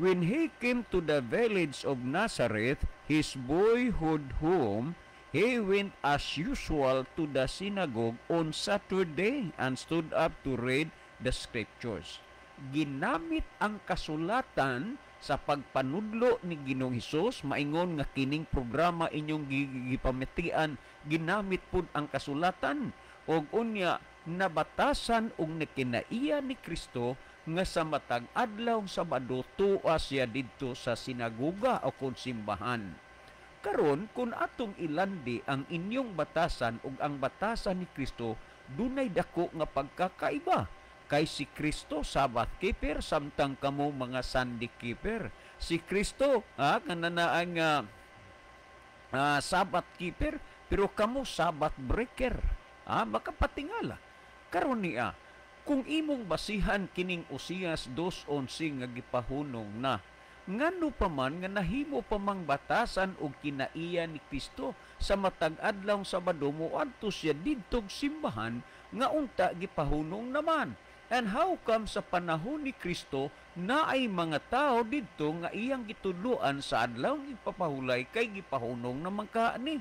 "When he came to the village of Nazareth, his boyhood home, he went as usual to the synagogue on Saturday and stood up to read the scriptures." Ginamit ang kasulatan sa pagpanudlo ni Ginoong Hesus. Maingon nga kining programa inyong gipamatian, ginamit pud ang kasulatan og unya nabatasan og nakinaiya ni Kristo nga sa matag adlaw Sabado tuwa siya didto sa sinagoga o kon simbahan. Karon kun atong ilandi ang inyong batasan ug ang batasan ni Kristo, dunay dako nga pagkakaiba. Kay si Kristo Sabbath keeper, samtang kamo mga Sunday keeper. Si Kristo kananaan nga Sabbath keeper, pero kamo Sabbath breaker. Makapatingala. Karon niya, kung imong basihan kining Osias 2:11 nga gipahunong na, ngano pa man nga nahimo pa mang batasan og kinaiya ni Kristo sa matag adlaw Sabado moadto siya didtog simbahan nga unta gipahunong naman? And how come sa panahon ni Kristo naay mga tao didto nga iyang gitudloan sa adlaw ipapahulay kay gipahunong naman kaani?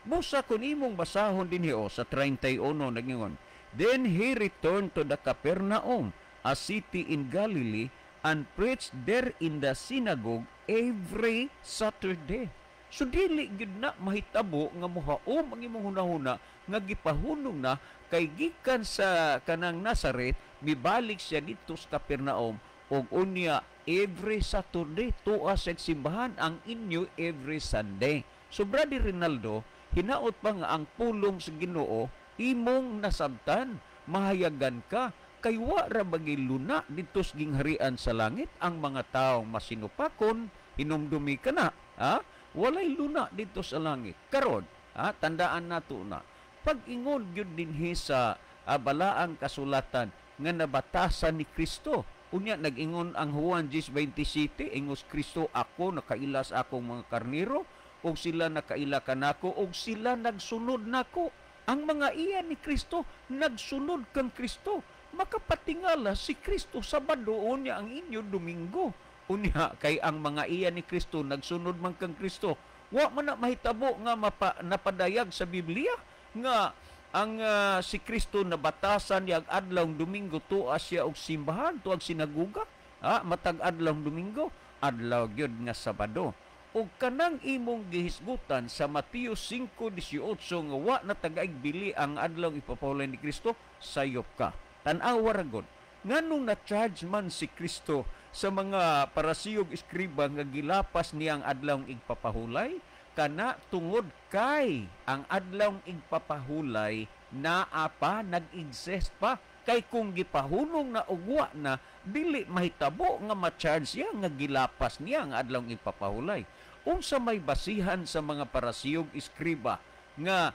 Busa kung imong basahon dinhi o sa 31 nagingon, "Then he returned to the Capernaum, a city in Galilee, and preached there in the synagogue every Saturday." So dili gyud na mahitabo nga mohaom ang imong hunahuna nga gipahunong na kay gikan sa kanang Nazaret mibalik siya didto sa Capernaum ug unya every Saturday tuwa sa simbahan, ang inyo every Sunday. So Brother Rinaldo, hinaot pa nga ang pulong sa Ginoo imong nasabtan, mahayagan ka kay wa ra bagi luna didto sa gingharian sa langit ang mga taong masinupakon. Hinumdumi ka na, ha? Walay luna didto sa langit. Karon, ha, tandaan nato na pag-ingon gyud dinhi sa balaang kasulatan nga nabatasan ni Kristo. Unya nag-ingon ang Juan 10:27, ingos Kristo, "Ako nakaila sa akong mga karnero ug sila nakaila kanako ug sila nagsunod nako." Ang mga iya ni Kristo nagsunod kang Kristo. Makapatingala si Kristo Sabado, unya ang inyo Domingo. Unya kay ang mga iya ni Kristo nagsunod man kang Kristo. Wa man na mahitabo nga napadayag sa Biblia nga ang si Kristo nabatasan niya ang adlaw Domingo, tuwa siya og simbahan, tuwag sinaguga, ha, matag adlaw Domingo, adlaw gyud nga Sabado. Ug kanang imong gihisgutan sa Mateo 5:18 nga wa na tagaig bili ang adlaw ipapahulay ni Kristo, sayop ka. Tan-awa ra gud nganong na-charge man si Kristo sa mga Parasiyog, eskriba nga gilapas niya ang adlaw igpapahulay. Kana tungod kay ang adlaw igpapahulay naa pa, nag-exist pa. Kay kung gipahunong na ugwa na, dili mahitabo nga ma-charge siya nga gilapas niya ang adlaw igpapahulay. Unsa may basihan sa mga Parasiyog, eskriba nga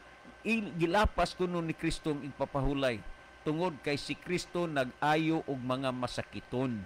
gilapas kuno ni Kristo ang igpapahulay? Tungod kay si Kristo nag-ayo og mga masakiton.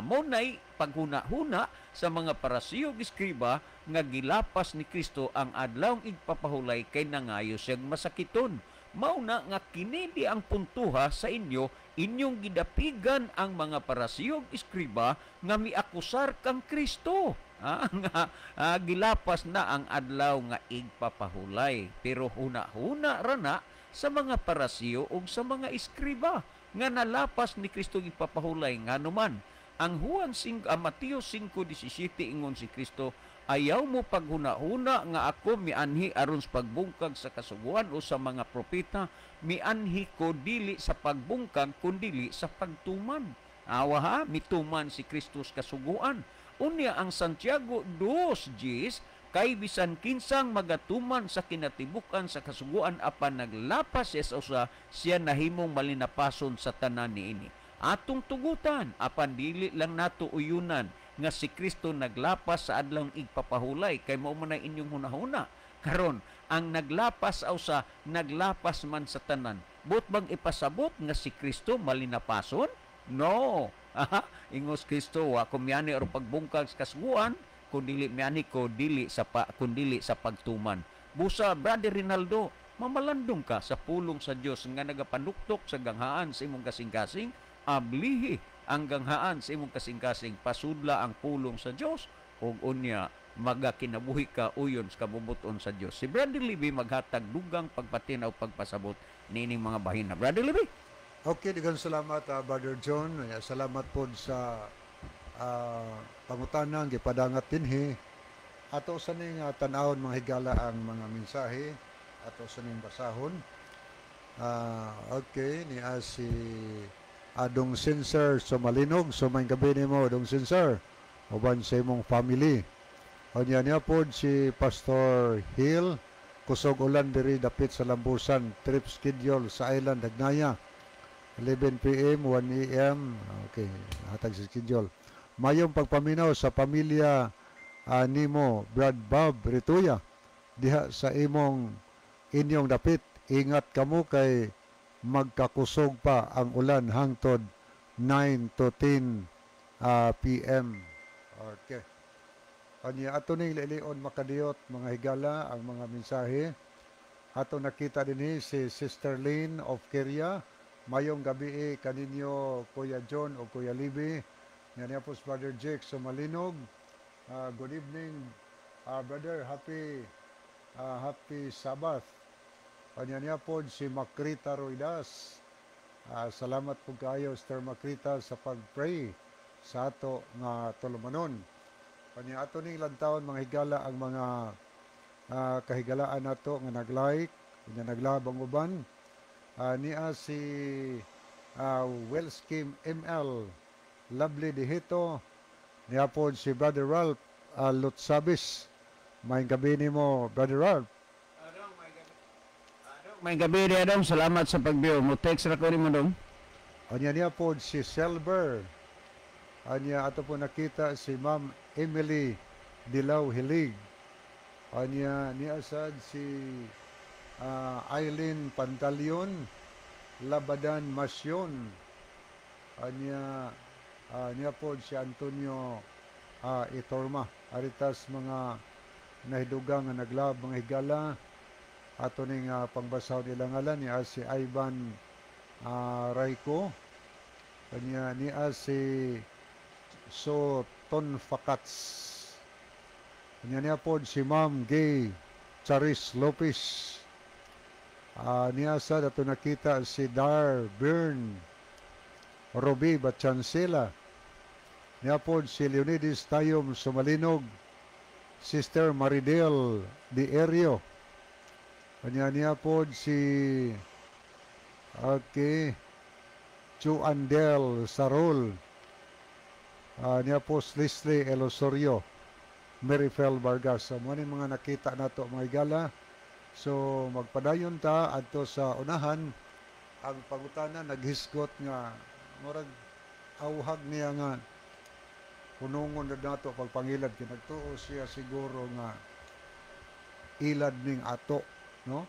Mo nay paghuna-huna sa mga Parasiyog, eskriba nga gilapas ni Kristo ang adlaw igpapahulay kay nangayo siyang masakiton. Mao na nga kini di ang puntuha sa inyo, inyong gidapigan ang mga Parasiyog, eskriba nga miakusar kang Kristo. Nga gilapas na ang adlaw nga igpapahulay. Pero huna-huna ra na sa mga Parasiyo ug sa mga eskriba nga nalapas ni Kristo ipapahulay. Nganuman ang Juan 5, Mateo 5:17, ingon si Kristo, "Ayaw mo paghuna-huna nga ako mianhi aron sa pagbungkag sa kasuguan o sa mga propeta, mianhi ko dili sa pagbungkag kundili sa pagtuman." Awa ha, mituman si Kristo sa kasuguan. Unya ang Santiago 2:10, kay bisan kinsang magatuman sa kinatibukan sa kasuguan apan naglapas siya sa usa, siya nahimong malinapason sa tanan niini. Atong tugutan apan dili lang nato uyunan nga si Kristo naglapas sa adlaw igpapahulay kay mao man inyong hunahuna. Karon ang naglapas sa usa, naglapas man sa tanan. But bang ipasabot nga si Kristo malinapason? No. Ingos Kristo, wa ko miani aron pagbungkag sa kasuguan, kundili miani ko dili sa pa, kundili sa pagtuman. Busa Brother Rinaldo, mamalandong ka sa pulong sa Dios nga nagapanuktok sa ganghaan sa imong kasing-kasing, ablihi ang ganghaan sa imong kasing-kasing, pasudla ang pulong sa Dios ug unya magakinabuhi ka uyon sa kabubuton sa Dios. Si Brother Libby maghatag dugang pagpatinaw, pagpasabot niining mga bahina. Brother Libby. Okay, daghang salamat, Brother John. Salamat pod sa pangutanang gipadangat dinhi. Ato sa ning tan-awon, mga higala, ang mga mensahe ato sa ning basahon. Okay, ni si Adong Sincere Sumalinog. So may gabi nimo, Adong Sincere, uban sa imong family. Unya niya pod si Pastor Hill, kusog ulan diri dapit sa Lambusan, trip schedule sa Island Hagnaya 11 PM, 1 AM. Okay, hatag sa schedule. Mayong pagpaminaw sa pamilya nimo Brad Bob Rituya diha sa imong inyong dapit. Ingat kamo kay magkakusog pa ang ulan hangtod 9 to 10 PM. Okay. Kanya ato ning lilion makadiyot, mga higala, ang mga mensahe. Ato nakita dinhi si Sister Lynn of Korea. Mayong gabi kaninyo, Kuya John o Kuya Libby. Nga niya po si Brother Jake Sumalinog. Good evening, brother. Happy Sabbath. Kanya niya po si Makrita Roidas. Salamat po kayo, Sister Makrita, sa pag-pray sa ato nga tulumanon. Kanya ato ning lantawon, mga higala, ang mga Kahigalaan nato nga nag-like, nga nag-love ang uban. Niya si Wellskim ML, Lovely Dihito, niya po si Brother Ralph Lutsabis. Maayong gabi nimo, Brother Ralph. Maayong gabi ri, Adong. Salamat sa pag-view. Mo text ra ko nimo, dong. Anya niya po si Selber. Anya ato po nakita si Ma'am Emily Dilaw Hilig. Anya niya sad si Eileen Pantaleon, Labadan Masyon. Anya niya po si Antonio Itorma. Aritas mga nahidugang nga nag-love, mga higala. Ato ning pangbasahon ilang ngalan, niya si Ivan Raiko. Kanya niya si So Tonfakats. Kanya niya po si Ma'am Gay Charis Lopez. Niya sa dato nakita si Dar Byrne Roby Bachancela. Niya po si Leonidas Tayom Sumalinog, Sister Maridel Di Erio. Kanya niya po si, okay, Chuandel Sarol. Niya po si Leslie Elosorio, Marifel Vargas. So, mao ni mga nakita nato, mga higala. So magpadayon ta adto sa unahan. Ang pangutana naghisgot nga murag awhag niya nga hunungon na nato pagpangilad kay nagtuo siya siguro nga ilad ning ato, no?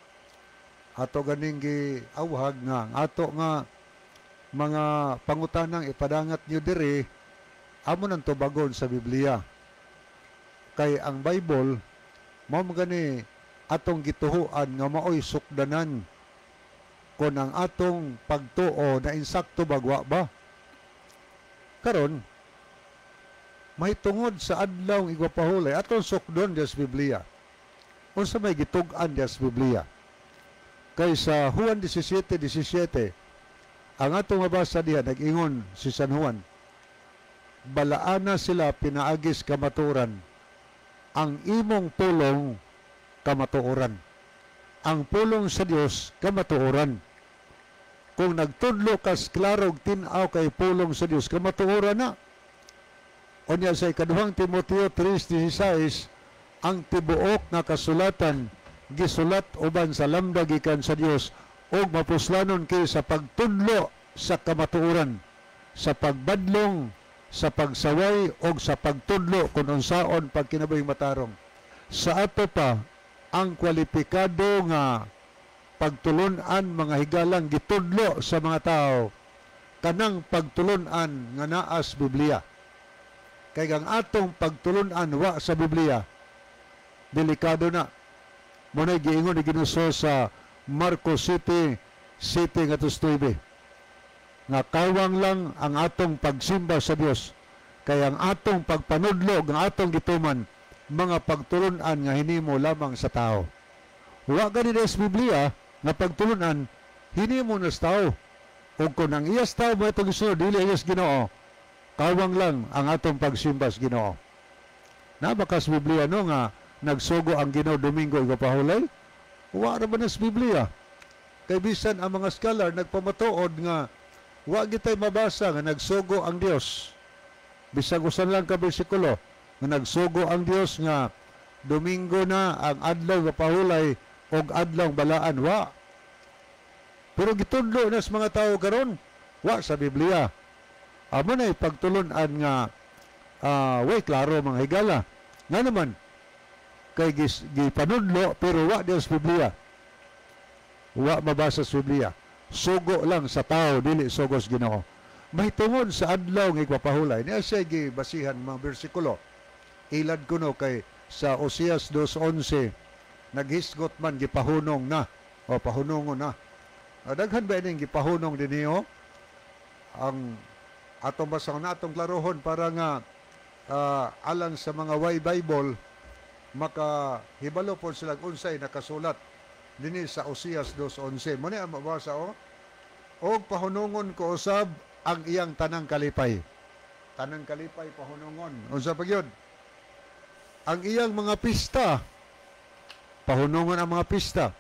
Ato ganing giawhag nga ang ato nga mga pangutanang ipadangat niyo diri amo nang tubagon sa Biblia, kay ang Bible mao man gani atong gituhuan nga maoy sukdanan kon ang atong pagtuo na insakto ba, wa ba. Karon, mahitungod sa Adlaw Igpapahulay, atong sukdon diya sa Biblia unsa may gitug-an diya sa Biblia, kay sa Juan 17:17 ang atong mabasa diha, nag-ingon si San Juan, "Balaana sila pinaagis kamatuoran. Ang imong pulong kamatuoran." Ang pulong sa Dios kamatuoran. Kung nagtudlo kas klarog tin-aw kay pulong sa Dios, kamatuoran na. Unya sa Ikaduhang Timoteo 3:16, ang tibuok nga kasulatan gisulat uban sa lamda gikan sa Dios ug mapuslanon kay sa pagtudlo sa kamatuoran, sa pagbadlong, sa pagsaway ug sa pagtudlo kung unsaon pagkinabuhing matarong. Sa ato pa ang kwalipikado nga pagtulunan, mga higalang gitudlo sa mga tao, kanang pagtulunan nga naas Biblia. Kay ang atong pagtulunan wa sa Biblia, delikado na. Mao giingon ni Ginoo sa Marcos 7:7 ngadto 9 nga kawang lang ang atong pagsimba sa Dios kay ang atong pagpanudlo, ang atong gituman, mga pagtulunan nga hinimo lamang sa tao. Wa gani sa Biblia nga pagtulunan, hinimo na sa tao. Ug kung ang iyas tao mo itong gisunod, dili iyas Ginoo, kawang lang ang atong pagsimba sa Ginoo. Naa ba sa Biblia, no, nga nagsugo ang Ginoo Domingo Igpapahulay? Wa ra ba na sa Biblia? Kay bisan ang mga scholar nagpamatuod nga wa gitay mabasa nga nagsugo ang Dios. Bisag usa lang ka bersikulo nga nagsugo ang Dios nga Domingo na ang adlaw nga pahulay og adlaw balaan, wa. Pero gitudlo na sa mga tao karon, wa sa Biblia. Amo na pagtulun-an nga way klaro, mga higala. Nga naman kay gipanudlo pero wa diya sa Biblia. Wa mabasa sa Biblia. Sugo lang sa tao, dili sugo sa Ginoo. Mahitungod sa Adlaw nga Igpapahulay, niya siya gibasihan mga bersikulo. Ilad kuno kay sa Oseas 2:11 naghisgot man gipahunong na o pahunongon na. Daghan ba ining gipahunong dinhiyo? Ang atong basahon na atong klarohon para nga alang sa mga way Bible, makahibalo po sila unsay nakasulat dinhi sa Oseas 2:11. Mo ni ang mabasa o og pahunongon ko usab ang iyang tanang kalipay. Tanang kalipay pahunongon. Unsa pa gyud? Ang iyang mga pista. Pahunongon ang mga pista,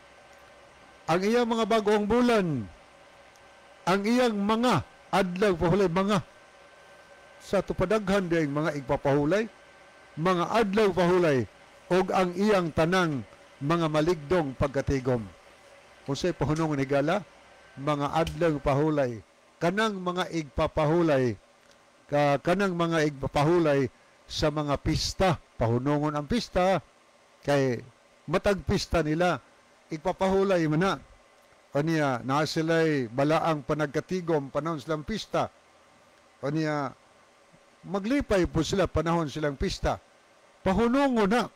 ang iyang mga bagong bulan, ang iyang mga adlaw pahulay, mga sa tupadaghan diyang mga igpapahulay, mga adlaw pahulay, og ang iyang tanang mga maligdong pagkatigom. Unsay pahunongon higala? Mga adlaw pahulay, kanang mga igpapahulay, kanang mga igpapahulay sa mga pista. Pahunongon ang pista kay matag pista nila igpapahulay man na. Kaniya naa sila'y balaang panagkatigom panahon silang pista. Kaniya maglipay po sila panahon silang pista. Pahunongon na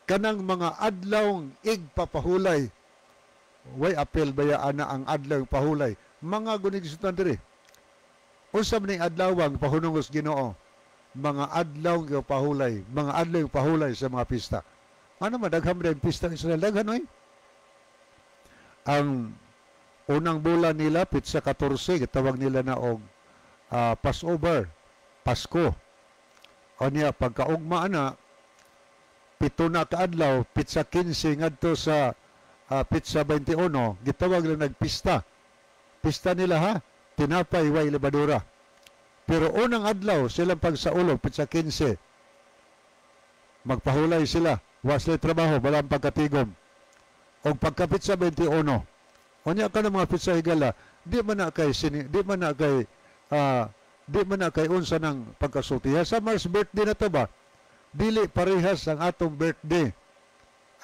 kanang mga adlaw igpapahulay. Way apel baya ana ang adlaw pahulay. Mga gunig-sultan diri. Unsa man ning adlawang pahunongos Ginoo? Mga adlaw pahulay, mga adlaw pahulay sa mga pista. Ano man daghan man pista sa Israel, daghan oy. Ang unang bulan nila pitsa 14, gitawag nila na og Passover, Pasko. Unya pagkaugma ana 7 na kaadlaw, pitsa 15 ngadto sa pitsa 21, gitawag nila nagpista. Pista nila ha, tinapay way lebadura. Pero unang adlaw silang pagsaulog pitsa 15. Magpahulay sila, wa sila trabaho, walang pagkatigom. Og pagkapit sa 21, unya ka ng mga pitsa higala, di man na kay di man na kay unsa ng pagkasulti. Sa Mars birthday na to ba? Dili parehas ang atong birthday.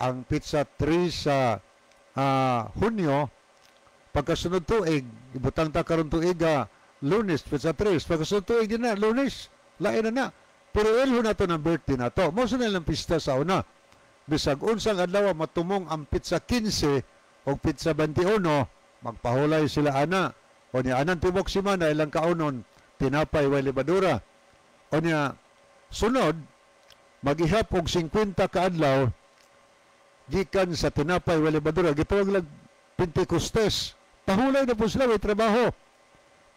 Ang pitsa 3 sa Hunyo, pagkasunod tuig, ibutang ta karon tuig Lunes, pitsa 3, pagkasunod tuig din na Lunes, lain na na. Pero ilho na to ng birthday na to. Mao sa nilang pista sa una. Bisag unsang adlaw matumong ang pitsa 15 o pitsa 21, magpahulay sila ana. O niya anang tibok simana ilang kaunon, tinapay way lebadura. O niya sunod magihap og 50 ka adlaw gikan sa tinapay way lebadura, gitawag lag Pentecostes. Pahulay na po sila, way trabaho.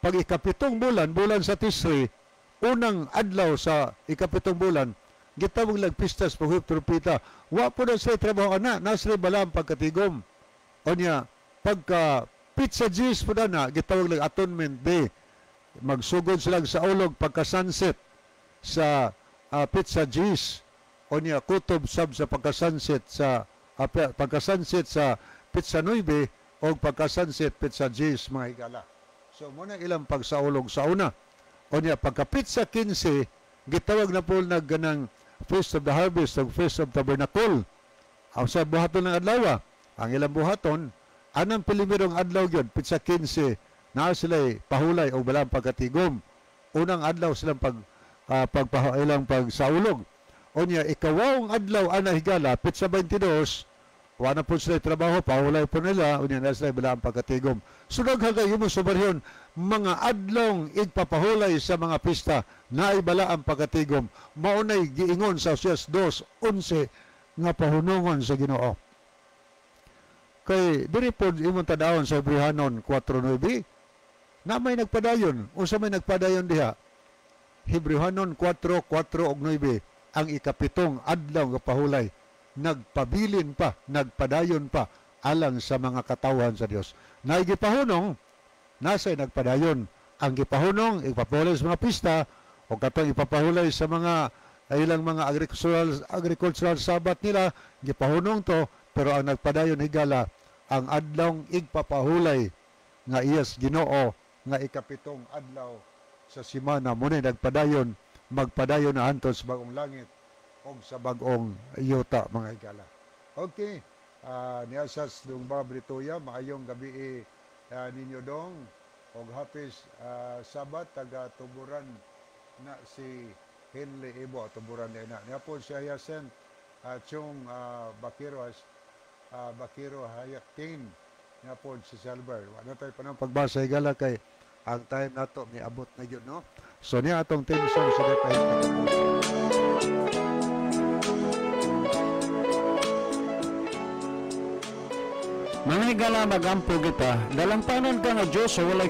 Pag ikapitong bulan, bulan sa Tisri, unang adlaw sa ikapitong bulan, gitawag lag pistas pag trumpita. Wa po na sila trabaho ana, nasila balang pagkatigom. O niya, pagka pizza G's po na, gitawag lag Atonement Day. Magsugod sila sa ulog pagka sunset sa pizza G's. O niya, kutob sab sa pagka sunset sa pizza 9 o pagka sunset pizza G's, mga higala. So muna ilang pagsaulog sa una. O niya, pagka pizza 15, gitawag na po na ganang Feast of the Harvest o Feast of Tabernacle. Ang sa buhaton ng adlaw, ang ilang buhaton, anang pilimirong adlaw yun, pizza 15, na sila'y pahulay o balang pagkatigom. Unang adlaw silang ilang pagsaulog. O niya, ikawang adlaw ana higala, pizza 22, wala po sila trabaho, pahulay po nila, o niya, na sila'y balang pagkatigom. So daghang mo subaryon, mga adlong igpapahulay sa mga pista, naibala ang pagkatigom. Maunay giingon sa Osias 2:11 nga pahunungon sa Ginoo. Kay diri pod imong tan-awon sa Hebrehanon 4:9, na may nagpadayon. Unsa may nagpadayon diha? Hebrehanon 4:4-9, ang ikapitong adlaw nga pahulay, nagpabilin pa, nagpadayon pa alang sa mga katawhan sa Dios. Naigipahunong, nasa'y nagpadayon. Ang gipahunong, ipapahulay sa mga pista, o katong ipapahulay sa mga ilang mga agricultural sabat nila, gipahunong to, pero ang nagpadayon higala, ang adlawng igpapahulay nga iyas Ginoo nga ikapitong adlaw sa simana, muna nagpadayon, magpadayon na antos sa bagong langit o sa bagong yuta, mga higala. Okay, niasas dong ba Britoya, maayong gabi ninyo dong, og happy Sabat, taga Tuburan na si Henley Ibo, Tuburan na ina. Niya po si Hyacinth Chung Bakiro, Bakiro Hayakin, niya po si Silver. Wala tayo pa ng pagbasa higala kay ang time nato niabot na yun, no? So niya atong team song sa depahit na. Mga higala, magampo kita, dalampanan ka nga Diyos sa walay